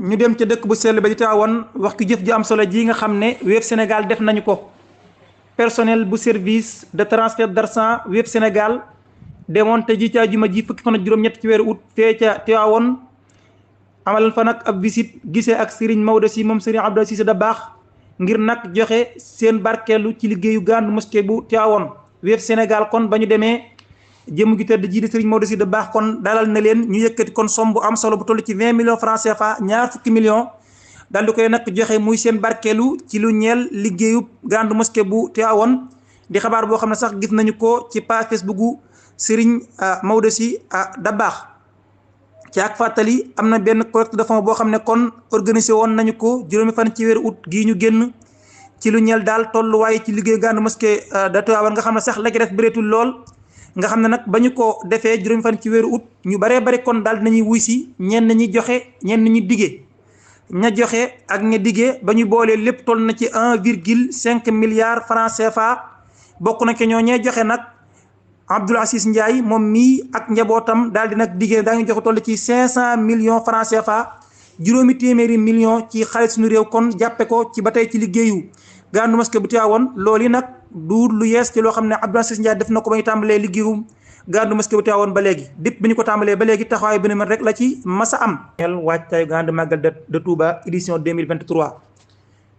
ñu dem ca dëkk bu sell ba di Tiwaawan wax ki jëf ju am solo ji nga xam ne Wave Sénégal def nañu ko. Personnel bu service de transfert d'argent Wave Sénégal demoon te ji ca àjjuma ji fukki fan ak juróom-ñett ci weeru août fee ca Tiwaawan amal fa nag ab visite gisee ak Serigne Maodo Sy moom Serigne Abdou Cissé Dabakh ngir nag joxe seen barkeelu ci liggéeyu grande mosquée bu Tiwaawan. Wave Sénégal kon ba ñu demee jëmm gi tëdd ji di Serigne Maodo Sy Dabakh kon dalal na leen ñu yëkkati kon somme bu am solo bu toll ci 20 millions francs CFA ñaar fukki millions daal di koy nag joxe muy seen barkeelu ci lu ñeel liggéeyu grande mosquée bu Tiwaawan di xabaar boo xam ne sax gis nañu ko ci page Facebook gu Serigne Maodo Sy Dabakh. ci ak fàttali am na benn collecte de fonds boo xam ne kon organisé woon nañu ko juróomi fan ci weeru août gii ñu génn ci lu ñeel daal tolluwaay ci liggéeyu grande mosquée de Tiwaawan nga xam ne sax la ci def bëreetul lool. nga xam ne nag ba ñu ko defee juróomi fan ci weeru août ñu baree bari kon daal dinañuy wuy si ñenn ñi joxe ñenn ñi diggee ña joxe ak ña diggee ba ñu boolee lépp toll na ci 1,5 milliard francs CFA bokk na ke ñoo ñee joxe nag Abdoul Aziz Ndiaye moom mii ak njabootam daal di nag diggee daa ngi joxe toll ci 500 millions francs CFA juróomi téeméeri millions ci xaalis suñu réew kon jàppe ko ci ba tey ci liggéeyu grande mosquée bu Tiwaawan loolu yi nag du lu yees ci loo xam ne Abdoul Aziz Ndiaye def na ko ba ñu tàmbalee liggéeyu grande mosquée bu Tiwaawan ba léegi dépp bi ñu ko tàmbalee ba léegi taxawaay bi ne man rek la ci masa am. wàccaayu grande magal de Touba édition 2023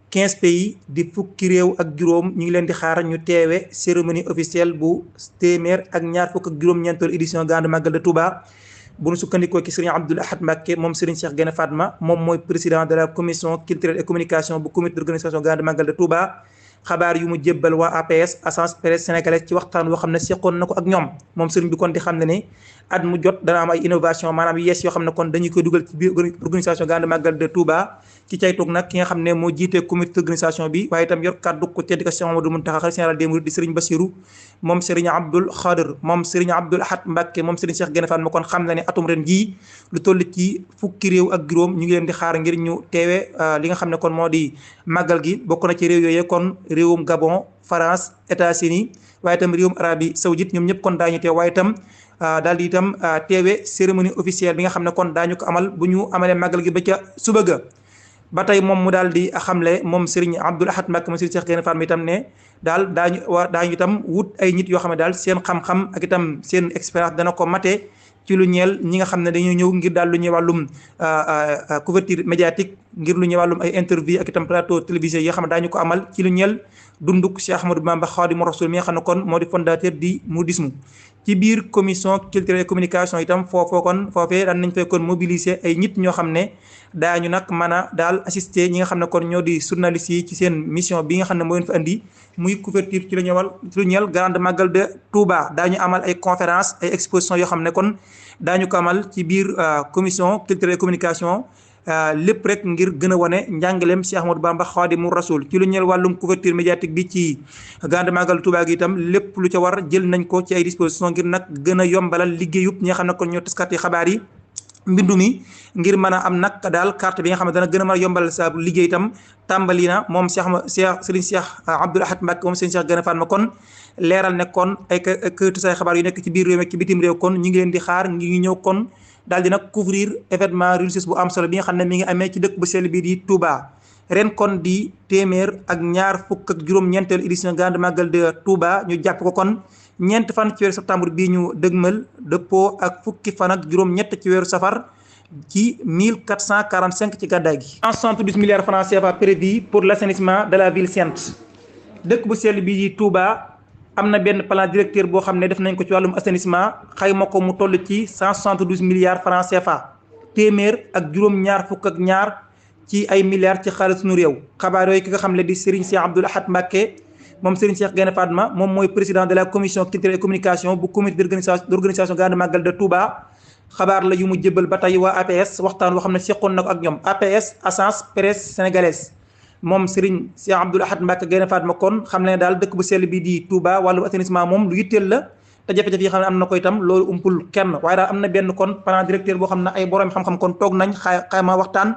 15 pays di fukki réew ak juróom ñu ngi leen di xaar ñu teewe cérémonie officielle bu téeméer ak ñaar fukk ak juróom-ñeenteelu édition grande magal de Touba. bu nu sukkandikoo ci Serigne Abdoul Ahad Mbacké moom Serigne Cheikh Gaïndé Fatma moom mooy président de la commission culturelle et communication bu comité d'organisation grande magal de Touba. xabaar yu mu jébbal waa APS agence presse sénégalaise ci waxtaan woo xam ne seqoon na ko ak ñoom moom sëriñ bi kon di xam ne ne at mu jot dana am ay innovation maanaam yees yoo xam ne kon dañuy koy dugal ci biir organisation grande magal de Touba ci caytoog nag ki nga xam ne moo jiite comité d'organisation bi waaye itam yor kàddu ko tedd ko Cheikh Mamadou Mountakha xalifa général des mourides di sëriñ Bassirou moom sëriñ Abdoul Khadir moom sëriñ Abdoul Ahad Mbacké moom sëriñ Cheikh Gaïndé Fatma kon xam na ne atum ren jii lu toll ci fukki réew ak juróom ñu ngi leen di xaar ngir ñu teewe li nga xam ne kon moo di màggal gi bokk na ci réew yooyu kon réewum Gabon France États-Unis waaye itam réewum Arabie Saoudite ñoom ñëpp kon daañu teew waaye itam daal di itam teewe cérémonie officielle bi nga xam ne kon daañu ko amal bu ñu amalee màggal gi ba ca suba ga ba tey moom mu daal di xamle moom Serigne Abdoul Ahad Mbacké moom Serigne Cheikh Gaïndé Fatma itam ne daal daañu itam wut ay nit yoo xam ne daal seen xam-xam ak itam seen expérience dana ko mate ci lu ñeel ñi nga xam ne dañuy ñëw ngir daal lu ñuy wàllum couverture médiatique ngir lu ñuy wàllum ay interview ak itam plateau télévisé yoo xam ne daañu ko amal ci lu ñeel dunduk Cheikh Ahmadou Bamba Khadimu Rasul mi nga xam ne kon moo di fondateur di mouridisme ci biir commission culturelle et communication itam foofee daan nañ fay kon mobiliser ay nit ñoo xam ne daañu nag mën a daal assister ñi nga xam ne kon ñoo di journalistes yi ci seen mission bi nga xam ne moo leen fa andi muy couverture ci lu ñeel grande magal de Touba daañu amal ay conférence ay exposition yoo xam ne kon daañu ko amal ci biir commission culturelle et communication lépp rek ngir gën a wane njàngaleem Cheikh Ahmadou Bamba Khadimu Rasul ci lu ñeel wàllum couverture médiatique bi ci grande magal Touba gi itam lépp lu ca war jël nañ ko ci ay disposition ngir nag gën a yombalal liggéeyub ñi nga xam ne kon ñoo taskati xabaar yi mbindu mi ngir mën a am nag daal carte bi nga xam ne dana gën a mën a yombalal sa liggéey itam tàmbali na moom Serigne Cheikh Abdoul Ahad Mbacké moom Serigne Cheikh Gaïndé Fatma kon leeral ne kon ay këytu say xabaar yu nekk ci biir réew mi ci bitim réew kon ñu ngi leen di xaar ngi ñëw kon daal di nag couvrir événement religieuse bu am solo bi nga xam ne mi ngi amee ci dëkk bu sell bi di Touba ren kon di téeméer ak ñaar fukk ak juróom-ñeenteelu édition grande magal de Touba ñu jàpp ko kon ñeent fan ci weeru septembre bii ñu dëgmal dëppoo ak fukki fan ak juróom-ñett ci weeru safar ci 1445 ci gàddaay gi. 172 milliards francs CFA prévus pour l'assainissement de la ville sainte dëkk bu sell bii di Touba. am na benn plan directeur boo xam ne def nañ ko ci wàllum assainissement xayma ko mu toll ci 172 milliards francs CFA téeméer ak juróom-ñaar fukk ak ñaar ci ay milliards ci xaalis suñu réew xabaar yooyu ki nga xam ne di Serigne Cheikh Abdoul Ahad Mbacké moom Serigne Cheikh Gaïndé Fatma moom mooy président de la commission culturelle et communication bu comité d'organisation grande magal de Touba xabaar la yu mu jébbal ba tey waa APS waxtaan woo xam ne seqoon na ko ak ñoom APS agence presse sénégalaise moom Serigne Cheikh Abdoul Ahad Mbacké Gaïndé Fatma kon xam ne daal dëkk bu sell bi di Touba wàllu assainissement moom lu yitteel la te jafe-jafe yi xam ne am na ko itam loolu umpul kenn waaye daal am na benn kon plan directeur boo xam ne ay borom xam-xam kon toog nañ xayma waxtaan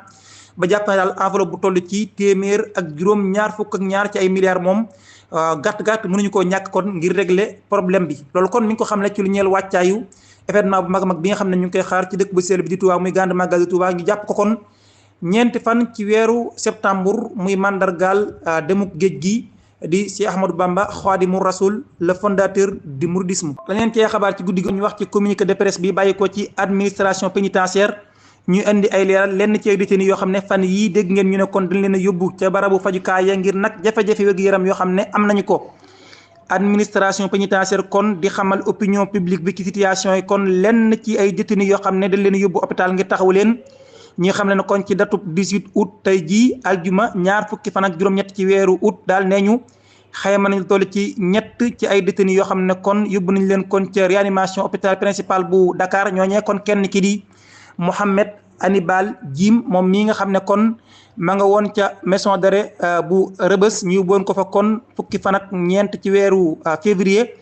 ba jàpp ne daal enveloppe bu toll ci téeméer ak juróom-ñaar fukk ak ñaar ci ay milliards moom gàtt mënuñu koo ñàkk kon ngir régler problème bi loolu kon mi ngi ko xam ne ci lu ñeel wàccaayu événement bu mag a mag bi nga xam ne ñu ngi koy xaar ci dëkk bu sell bi di Touba muy grande magal de Touba ñu jàpp ko kon ñeenti fan ci weeru septembre muy mandargaal demuk géej gi di Cheikh Ahmadou Bamba Khadimu Rasul le fondateur du mouridisme. leneen cee xabaar ci guddi gi ñu wax ci communiqué de presse bi bàyyi ko ci administration pénitentiaire ñuy indi ay leeral lenn ci ay détenus yoo xam ne fan yii dégg ngeen ñu ne kon dañ leen a yóbbu ca barabu fajukaay ya ngir nag jafe-jafe wér-gu-yaram yoo xam ne am nañu ko. administration pénitentiaire kon di xamal opinion publique bi ci situation yi kon lenn ci ay détenus yoo xam ne dañ leen yóbbu hôpital ngir taxawu leen ñi xam ne kon ci datub 18 août tey jii aljuma ñaar fukki fan ak juróom-ñett ci weeru août daal nee ñu xayma nañu toll ci ñett ci ay détenus yoo xam ne kon yóbbu nañu leen kon ca réanimation hôpital principal bu Dakar ñooñee kon kenn ki di Mohamed Hannibal Djim moom mii nga xam ne kon ma nga woon ca maison d'arrêt bu Rebeuss ñu yóbboon ko fa kon fukki fan ak ñeent ci weeru février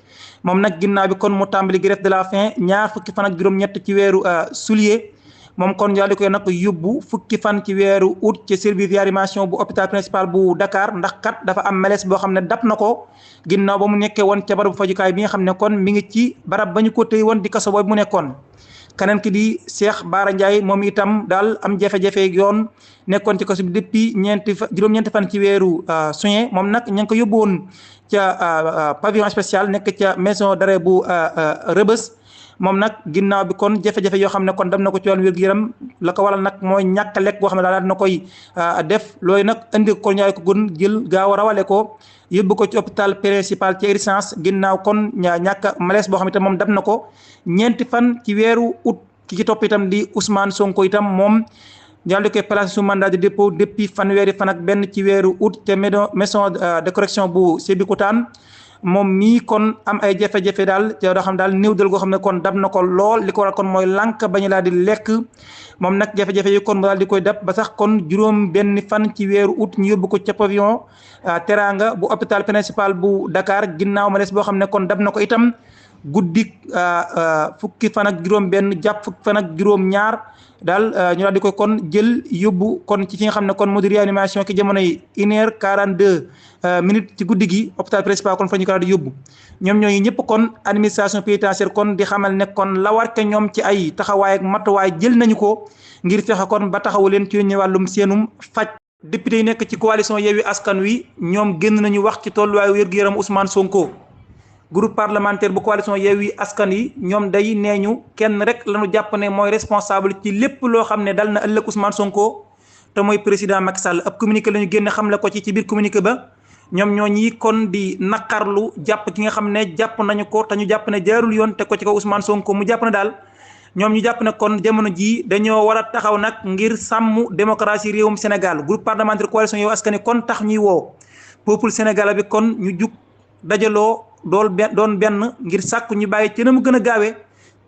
moom nag ginnaaw bi kon mu tàmbali grève de la faim ñaar fukki fan ak juróom-ñett ci weeru juillet moom kon daal di koy nag yóbbu fukki fan ci weeru août ci service réanimation bu hôpital principal bu Dakar ndax kat dafa am malaise boo xam ne dab na ko ginnaaw ba mu nekkee woon ca barabu fajukaay bi nga xam ne kon mi ngi ci barab ba ñu ko tëy woon di kaso boobu mu nekkoon. keneen ki di Cheikh Bara Ndiaye moom itam daal am jafe-jafe yoon nekkoon ci kaso bi depuis juróom-ñeenti fan ci weeru juin moom nag ña ngi ko yóbbu woon ca pavillon spécial nekk ca maison d'arrêt bu Rebeuss. moom nag ginnaaw bi kon jafe-jafe yoo xam ne kon dem na ko ci wàllu wér-gu-yaram la ko waral nag mooy ñàkk lekk boo xam ne daal na koy def loolu nag indi ko ñaay ko gun jël gaaw a rawale ko yóbbu ko ci hôpital principal ci urgence ginnaaw kon ñàkk malaise boo xam ne moom dab na ko ñeenti fan ci weeru août ki ci topp itam di Ousmane Sonko itam moom daal di koy placé sous mandat de dépôt depuis fanweeri fan ak benn ci weeru août te maison de correction bu Sébikotane moom mii kon am ay jafe-jafe daal te doo xam daal néew dal goo xam ne kon dab na ko lool li ko waral kon mooy lànk bañu laa di lekk moom nag jafe-jafe yi kon daal di koy dab ba sax kon juróom benn fan ci weeru août ñu yóbbu ko ca pavillon Teranga bu hôpital principal bu Dakar ginnaaw ma des boo xam ne kon dab na ko itam guddik fukki fan ak juróom benn jàpp fukki fan ak juróom ñaar daal ñu daal di koy kon jël yóbbu kon ci fi nga xam ne kon moo di réanimation ki jamonoy 1h42 minutes ci guddi gi hôpital principal kon fa ñu ko daal di yóbbu ñoom ñooñu ñëpp kon administration pénitentiaire kon di xamal ne kon la war ke ñoom ci ay taxawaay ak matuwaay jël nañu ko ngir fexe kon ba taxawu leen ci ñu wàllum seenum faj. député yi nekk ci coalition Yewwi Askan Wi ñoom génn nañu wax ci tolluwaayu wér-gu-yaram Ousmane Sonko. groupe parlementaire bu coalition Yewwi Askan Wi ñoom day nee ñu kenn rek lañu jàpp ne mooy responsable ci lépp loo xam ne dal na ëllëg Ousmane Sonko te mooy président Macky Sall ab communiqué la ñu génne xamle ko ci biir communiqué ba ñoom ñoo ñi kon di naqarlu jàpp ki nga xam ne jàpp nañu ko te ñu jàpp ne jaarul yoon te ko ci ko Ousmane Sonko mu jàpp ne daal ñoom ñu jàpp ne kon jamono jii dañoo war a taxaw nag ngir sàmm démocratie réewum Sénégal groupe parlementaire coalition Yewwi Askan Wi kon tax ñuy woo peuple sénégalais bi kon ñu jug dajaloo doon benn ngir sàkku ñu bàyyi ci na mu gën a gaawee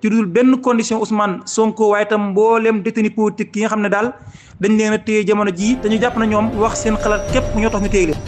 ci dul benn condition Ousmane Sonko waaye itam mboolem détenu politique yi nga xam ne daal dañ leen a téye jamono jii te ñu jàpp na ñoom wax seen xalaat képp ñoo tax ñu téye leen